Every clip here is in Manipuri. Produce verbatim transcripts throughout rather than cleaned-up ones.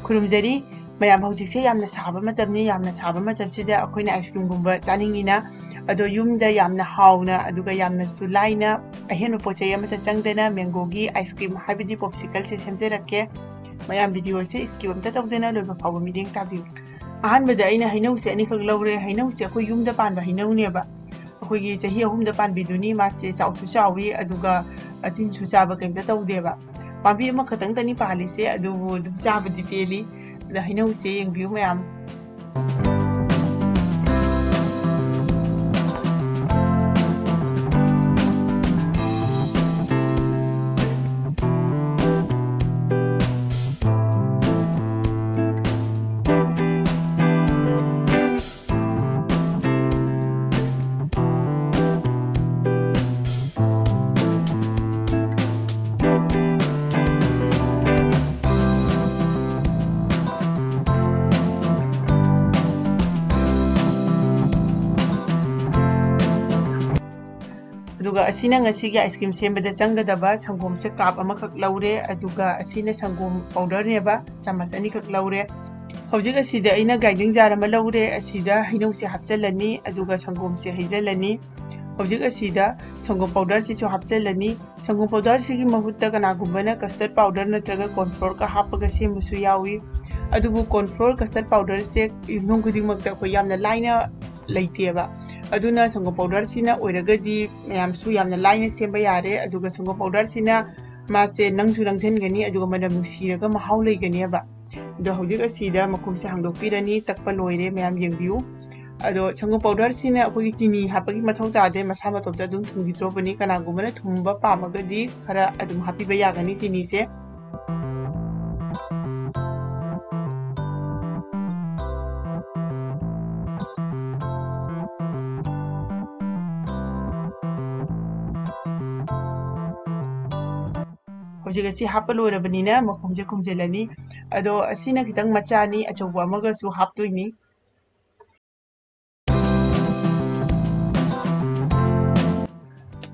ꯈꯨꯔꯨꯝꯖꯔꯤ꯫ ꯃꯌꯥꯝ, ꯍꯧꯖꯤꯛꯁꯦ ꯌꯥꯝꯅ ꯁꯥꯕ ꯃꯇꯝꯅꯤ꯫ ꯌꯥꯝꯅ ꯁꯥꯕ ꯃꯇꯝꯁꯤꯗ ꯑꯩꯈꯣꯏꯅ ice cream ꯒꯨꯝꯕ ꯆꯥꯅꯤꯡꯉꯤꯅ, ꯑꯗꯣ ꯌꯨꯝꯗ ꯌꯥꯝꯅ ꯍꯥꯎꯅ ꯑꯗꯨꯒ ꯌꯥꯝꯅꯁꯨ ꯂꯥꯏꯅ ꯑꯍꯦꯟꯕ ꯄꯣꯠ ꯆꯩ ꯑꯃꯠꯇ ꯆꯪꯗꯅ mango ꯒꯤ ice cream ꯍꯥꯏꯕꯗꯤ popsicle ꯁꯦ ꯁꯦꯝꯖꯔꯛꯀꯦ꯫ ꯃꯌꯥꯝ, video ꯁꯦ skip ꯑꯝꯇ ꯇꯧꯗꯅ ꯂꯣꯏꯕ ꯐꯥꯎꯕ ꯃꯤꯠꯌꯦꯡ ꯇꯥꯕꯤꯌꯨ꯫ ꯑꯍꯥꯟꯕꯗ ꯑꯩꯅ ꯍꯩꯅꯧꯁꯦ ꯑꯅꯤꯈꯛ ꯂꯧꯔꯦ꯫ ꯍꯩꯅꯧꯁꯦ ꯑꯩꯈꯣꯏ ꯌꯨꯝꯗ ꯄꯥꯟꯕ ꯍꯩꯅꯧꯅꯦꯕ꯫ ꯑꯩꯈꯣꯏꯒꯤ ꯆꯍꯤ ꯑꯍꯨꯝꯗ ꯄꯥꯟꯕꯤꯗꯨꯅꯤ꯫ ꯃꯥꯁꯦ ꯆꯥꯎꯁꯨ ꯆꯥꯎꯋꯤ, ꯑꯗꯨꯒ, ꯑ, ꯇꯤꯟꯁꯨ ꯆꯥꯕ ꯀꯩꯝꯇ ꯇꯧꯗꯦꯕ꯫ ꯄꯥꯝꯕꯤ ꯑꯃꯈꯛꯇꯪꯇꯅꯤ ꯄꯥꯜꯂꯤꯁꯦ, ꯑꯗꯨꯕꯨ ꯑꯗꯨꯝ ꯆꯥꯕꯗꯤ ꯄꯦꯜꯂꯤ꯫ ꯑꯗ ꯍꯩꯅꯧꯁꯦ ꯌꯦꯡꯕꯤꯌꯨ ꯃꯌꯥꯝ꯫ ꯑꯗꯨꯒ ꯑꯁꯤꯅ ꯉꯁꯤꯒꯤ ice cream ꯁꯦꯝꯕꯗ ꯆꯪꯒꯗꯕ ꯁꯪꯒꯣꯝꯁꯦ cup ꯑꯃꯈꯛ ꯂꯧꯔꯦ, ꯑꯗꯨꯒ ꯑꯁꯤꯅ ꯁꯪꯒꯣꯝ powder ꯅꯦꯕ, ꯆꯥꯃꯁ ꯑꯅꯤꯈꯛ ꯂꯧꯔꯦ꯫ ꯍꯧꯖꯤꯛ ꯑꯁꯤꯗ ꯑꯩꯅ grinding jar ꯑꯃ ꯂꯧꯔꯦ, ꯑꯁꯤꯗ ꯍꯩꯅꯧꯁꯦ ꯍꯥꯞꯆꯤꯜꯂꯅꯤ, ꯑꯗꯨꯒ ꯁꯪꯒꯣꯝꯁꯦ ꯍꯩꯖꯤꯜꯂꯅꯤ꯫ ꯍꯧꯖꯤꯛ ꯑꯁꯤꯗ ꯁꯪꯒꯣꯝ powder ꯁꯤꯁꯨ ꯍꯥꯞꯆꯤꯜꯂꯅꯤ꯫ ꯁꯪꯒꯣꯝ powder ꯁꯤꯒꯤ ꯃꯍꯨꯠꯇ ꯀꯅꯥꯒꯨꯝꯕꯅ custard powder ꯅꯠꯇ꯭ꯔꯒ corn flour ꯒ ꯍꯥꯞꯄꯒ ꯁꯦꯝꯕꯁꯨ ꯌꯥꯎꯏ꯫ ꯑꯗꯨꯕꯨ corn flour, custard powder ꯁꯦ ꯌꯨꯝꯊꯣꯡ ꯈꯨꯗꯤꯡꯃꯛꯇ ꯑꯩꯈꯣꯏ ꯌꯥꯝꯅ ꯂꯥꯏꯅ ꯂꯩꯇꯦꯕ꯫ ꯑꯗꯨꯅ ꯁꯪꯒꯣꯝ powder ꯁꯤꯅ ꯑꯣꯏꯔꯒꯗꯤ ꯃꯌꯥꯝꯁꯨ ꯌꯥꯝꯅ ꯂꯥꯏꯅ ꯁꯦꯝꯕ ꯌꯥꯔꯦ꯫ ꯑꯗꯨꯒ ꯁꯪꯒꯣꯝ powder ꯁꯤꯅ ꯃꯥꯁꯦ ꯅꯪꯁꯨ ꯅꯪꯁꯤꯟꯒꯅꯤ, ꯑꯗꯨꯒ ꯃꯅꯝ ꯅꯨꯡꯁꯤꯔꯒ ꯃꯍꯥꯎ ꯂꯩꯒꯅꯦꯕ꯫ ꯑꯗꯣ ꯍꯧꯖꯤꯛ ꯑꯁꯤꯗ ꯃꯈꯨꯝꯁꯦ ꯍꯥꯡꯗꯣꯛꯄꯤꯔꯅꯤ, ꯇꯛꯄ ꯂꯣꯏꯔꯦ, ꯃꯌꯥꯝ ꯌꯦꯡꯕꯤꯌꯨ꯫ ꯑꯗꯣ ꯁꯪꯒꯣꯝ powder ꯁꯤꯅ ꯑꯩꯈꯣꯏꯒꯤ ꯆꯤꯅꯤ ꯍꯥꯞꯄꯒꯤ ꯃꯊꯧ ꯇꯥꯗꯦ, ꯃꯁꯥ ꯃꯇꯣꯝꯇ ꯑꯗꯨꯝ ꯊꯨꯝꯈꯤꯗ꯭ꯔꯣꯕꯅꯤ꯫ ꯀꯅꯥꯒꯨꯝꯕꯅ ꯊꯨꯝꯕ ꯄꯥꯝꯃꯒꯗꯤ ꯈꯔ ꯑꯗꯨꯝ ꯍꯥꯞꯄꯤꯕ ꯌꯥꯒꯅꯤ ꯆꯤꯅꯤꯁꯦ꯫ ꯍꯧꯖꯤꯛ ꯑꯁꯤ ꯍꯥꯞꯄ ꯂꯣꯏꯔꯕꯅꯤꯅ ꯃꯈꯨꯝꯁꯦ ꯈꯨꯝꯖꯤꯜꯂꯅꯤ꯫ ꯑꯗꯣ ꯑꯁꯤꯅ ꯈꯤꯇꯪ ꯃꯆꯥꯅꯤ, ꯑꯆꯧꯕ ꯑꯃꯒꯁꯨ ꯍꯥꯞꯇꯣꯏꯅꯤ꯫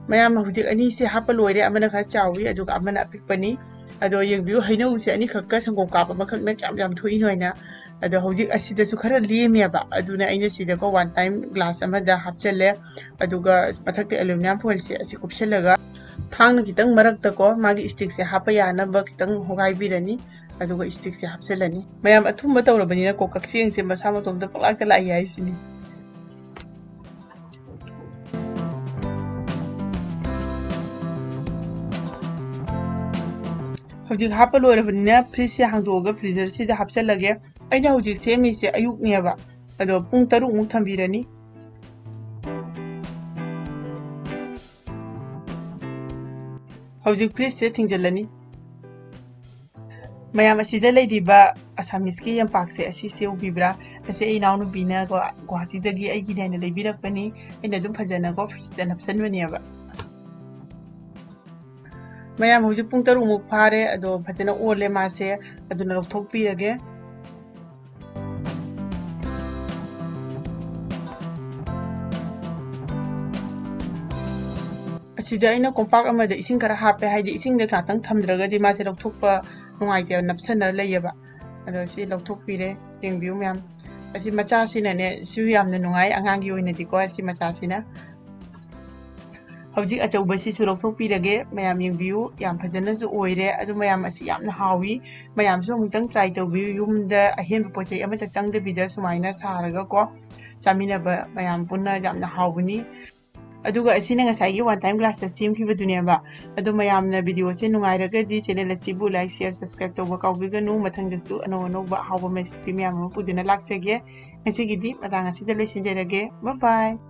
ꯃꯌꯥꯝ, ꯍꯧꯖꯤꯛ ꯑꯅꯤꯁꯦ ꯍꯥꯞꯄ ꯂꯣꯏꯔꯦ, ꯑꯃꯅ ꯈꯔ ꯆꯥꯎꯋꯤ ꯑꯗꯨꯒ ꯑꯃꯅ ꯑꯄꯤꯛꯄꯅꯤ꯫ ꯑꯗꯣ ꯌꯦꯡꯕꯤꯌꯨ, ꯍꯩꯅꯧꯁꯦ ꯑꯅꯤꯈꯛꯀ ꯁꯪꯒꯣꯝ ꯀꯥꯞ ꯑꯃꯈꯛꯅ ꯀꯌꯥꯝ ꯌꯥꯝ ꯊꯣꯛꯏꯅꯣ ꯍꯥꯏꯅ꯫ ꯑꯗꯣ ꯍꯧꯖꯤꯛ ꯑꯁꯤꯗꯁꯨ ꯈꯔ ꯂꯦꯝꯃꯦꯕ, ꯑꯗꯨꯅ ꯑꯩꯅ ꯁꯤꯗꯀꯣ one time glass ꯑꯃꯗ ꯍꯥꯞꯆꯜꯂꯦ꯫ ꯑꯗꯨꯒ ꯃꯊꯛꯇ aluminium foilꯁꯦ ꯑꯁꯤ ꯀꯨꯞꯁꯜꯂꯒ ꯊꯥꯡꯅ ꯈꯤꯇꯪ ꯃꯔꯛꯇꯀꯣ ꯃꯥꯒꯤ stickꯁꯦ ꯍꯥꯞꯄ ꯌꯥꯅꯕ ꯈꯤꯇꯪ ꯍꯣꯒꯥꯏꯕꯤꯔꯅꯤ꯫ ꯑꯗꯨꯒ stickꯁꯦ ꯍꯥꯞꯆꯜꯂꯅꯤ꯫ ꯃꯌꯥꯝ ꯑꯊꯨꯝꯕ ꯇꯧꯔꯕꯅꯤꯅꯀꯣ ꯀꯛꯆꯦꯡꯁꯦ ꯃꯁꯥ ꯃꯇꯣꯝꯇ ꯄꯪꯂꯥꯛꯇ ꯂꯥꯛꯏ ꯍꯥꯏꯁꯤꯅꯤ꯫ ꯍꯧꯖꯤꯛ ꯍꯥꯞꯄ ꯂꯣꯏꯔꯕꯅꯤꯅ fridgeꯁꯦ ꯍꯥꯡꯗꯣꯛꯑꯒ freezerꯁꯤꯗ ꯍꯥꯞꯆꯜꯂꯒꯦ꯫ ꯑꯩꯅ ꯍꯧꯖꯤꯛ ꯁꯦꯝꯃꯤꯁꯦ ꯑꯌꯨꯛꯅꯦꯕ, ꯑꯗꯣ ꯄꯨꯡ ꯇꯔꯨꯛꯃꯨꯛ ꯊꯝꯕꯤꯔꯅꯤ꯫ ꯍꯧꯖꯤꯛ fridgeꯁꯦ ꯊꯤꯡꯖꯤꯜꯂꯅꯤ꯫ ꯃꯌꯥꯝ, ꯑꯁꯤꯗ ꯂꯩꯔꯤꯕ Assameseꯀꯤ ꯌꯝꯄꯥꯛꯁꯦ ꯑꯁꯤꯁꯦ ꯎꯕꯤꯕ꯭ꯔꯥ? ꯑꯁꯤ ꯑꯩ ꯏꯅꯥꯎꯅꯨꯄꯤꯅ ꯒꯨꯋꯥ-, ꯒꯨꯋꯥꯍꯥꯇꯤꯗꯒꯤ ꯑꯩꯒꯤꯅꯦꯅ ꯂꯩꯕꯤꯔꯛꯄꯅꯤ꯫ ꯑꯩꯅ ꯑꯗꯨꯝ ꯐꯖꯅꯀꯣ fridgeꯇ ꯅꯞꯁꯟꯕꯅꯦꯕ꯫ ꯃꯌꯥꯝ, ꯍꯧꯖꯤꯛ ꯄꯨꯡ ꯇꯔꯨꯛꯃꯨꯛ ꯐꯥꯔꯦ, ꯑꯗꯣ ꯐꯖꯅ ꯑꯣꯜꯂꯦ ꯃꯥꯁꯦ, ꯑꯗꯨꯅ ꯂꯧꯊꯣꯛꯄꯤꯔꯒꯦ꯫ ꯑꯁꯤꯗ ꯑꯩꯅ ꯀꯣꯝꯄꯥꯛ ꯑꯃꯗ ꯏꯁꯤꯡ ꯈꯔ ꯍꯥꯞꯄꯦ, ꯍꯥꯏꯗꯤ ꯏꯁꯤꯡꯗ ꯉꯥꯛꯇꯪ ꯊꯝꯗ꯭ꯔꯒꯗꯤ ꯃꯥꯁꯦ ꯂꯧꯊꯣꯛꯄ ꯅꯨꯡꯉꯥꯏꯇꯦꯕ, ꯅꯞꯁꯟꯅ ꯂꯩꯌꯦꯕ꯫ ꯑꯗꯣ ꯁꯤ ꯂꯧꯊꯣꯛꯄꯤꯔꯦ, ꯌꯦꯡꯕꯤꯌꯨ ꯃꯌꯥꯝ꯫ ꯑꯁꯤ ꯃꯆꯥꯁꯤꯅꯅꯦ, ꯁꯤꯁꯨ ꯌꯥꯝꯅ ꯅꯨꯡꯉꯥꯏ ꯑꯉꯥꯡꯒꯤ ꯑꯣꯏꯅꯗꯤꯀꯣ, ꯑꯁꯤ ꯃꯆꯥꯁꯤꯅ꯫ ꯍꯧꯖꯤꯛ ꯑꯆꯧꯕꯁꯤꯁꯨ ꯂꯧꯊꯣꯛꯄꯤꯔꯒꯦ꯫ ꯃꯌꯥꯝ ꯌꯦꯡꯕꯤꯌꯨ, ꯌꯥꯝ ꯐꯖꯅꯁꯨ ꯑꯣꯏꯔꯦ꯫ ꯑꯗꯨ ꯃꯌꯥꯝ, ꯑꯁꯤ ꯌꯥꯝꯅ ꯍꯥꯎꯏ꯫ ꯃꯌꯥꯝꯁꯨ ꯑꯃꯨꯛꯇꯪ try ꯇꯧꯕꯤꯌꯨ꯫ ꯌꯨꯝꯗ ꯑꯍꯦꯟꯕ ꯄꯣꯠ ꯆꯩ ꯑꯃꯠꯇ ꯆꯪꯗꯕꯤꯗ ꯁꯨꯃꯥꯏꯅ ꯁꯥꯔꯒꯀꯣ ꯆꯥꯃꯤꯟꯅꯕ ꯃꯌꯥꯝ ꯄꯨꯟꯅ ꯌꯥꯝꯅ ꯍꯥꯎꯕꯅꯤ꯫ ꯑꯗꯨꯒ ꯑꯁꯤꯅ ꯉꯁꯥꯏꯒꯤ one time glassꯇ ꯁꯦꯝꯈꯤꯕꯗꯨꯅꯦꯕ꯫ ꯑꯗꯣ ꯃꯌꯥꯝꯅ videoꯁꯦ ꯅꯨꯡꯉꯥꯏꯔꯒꯗꯤ channel ꯑꯁꯤꯕꯨ like, share, subscribe ꯇꯧꯕ ꯀꯥꯎꯕꯤꯒꯅꯨ꯫ ꯃꯊꯪꯗꯁꯨ ꯑꯅꯧ ꯑꯅꯧꯕ ꯑꯍꯥꯎꯕ recipe ꯃꯌꯥꯝ ꯑꯃ ꯄꯨꯗꯨꯅ ꯂꯥꯛꯆꯒꯦ꯫ ꯉꯁꯤꯒꯤꯗꯤ ꯃꯇꯥꯡ ꯑꯁꯤꯗ ꯂꯣꯏꯁꯤꯟꯖꯔꯒꯦ꯫ Bye bye꯫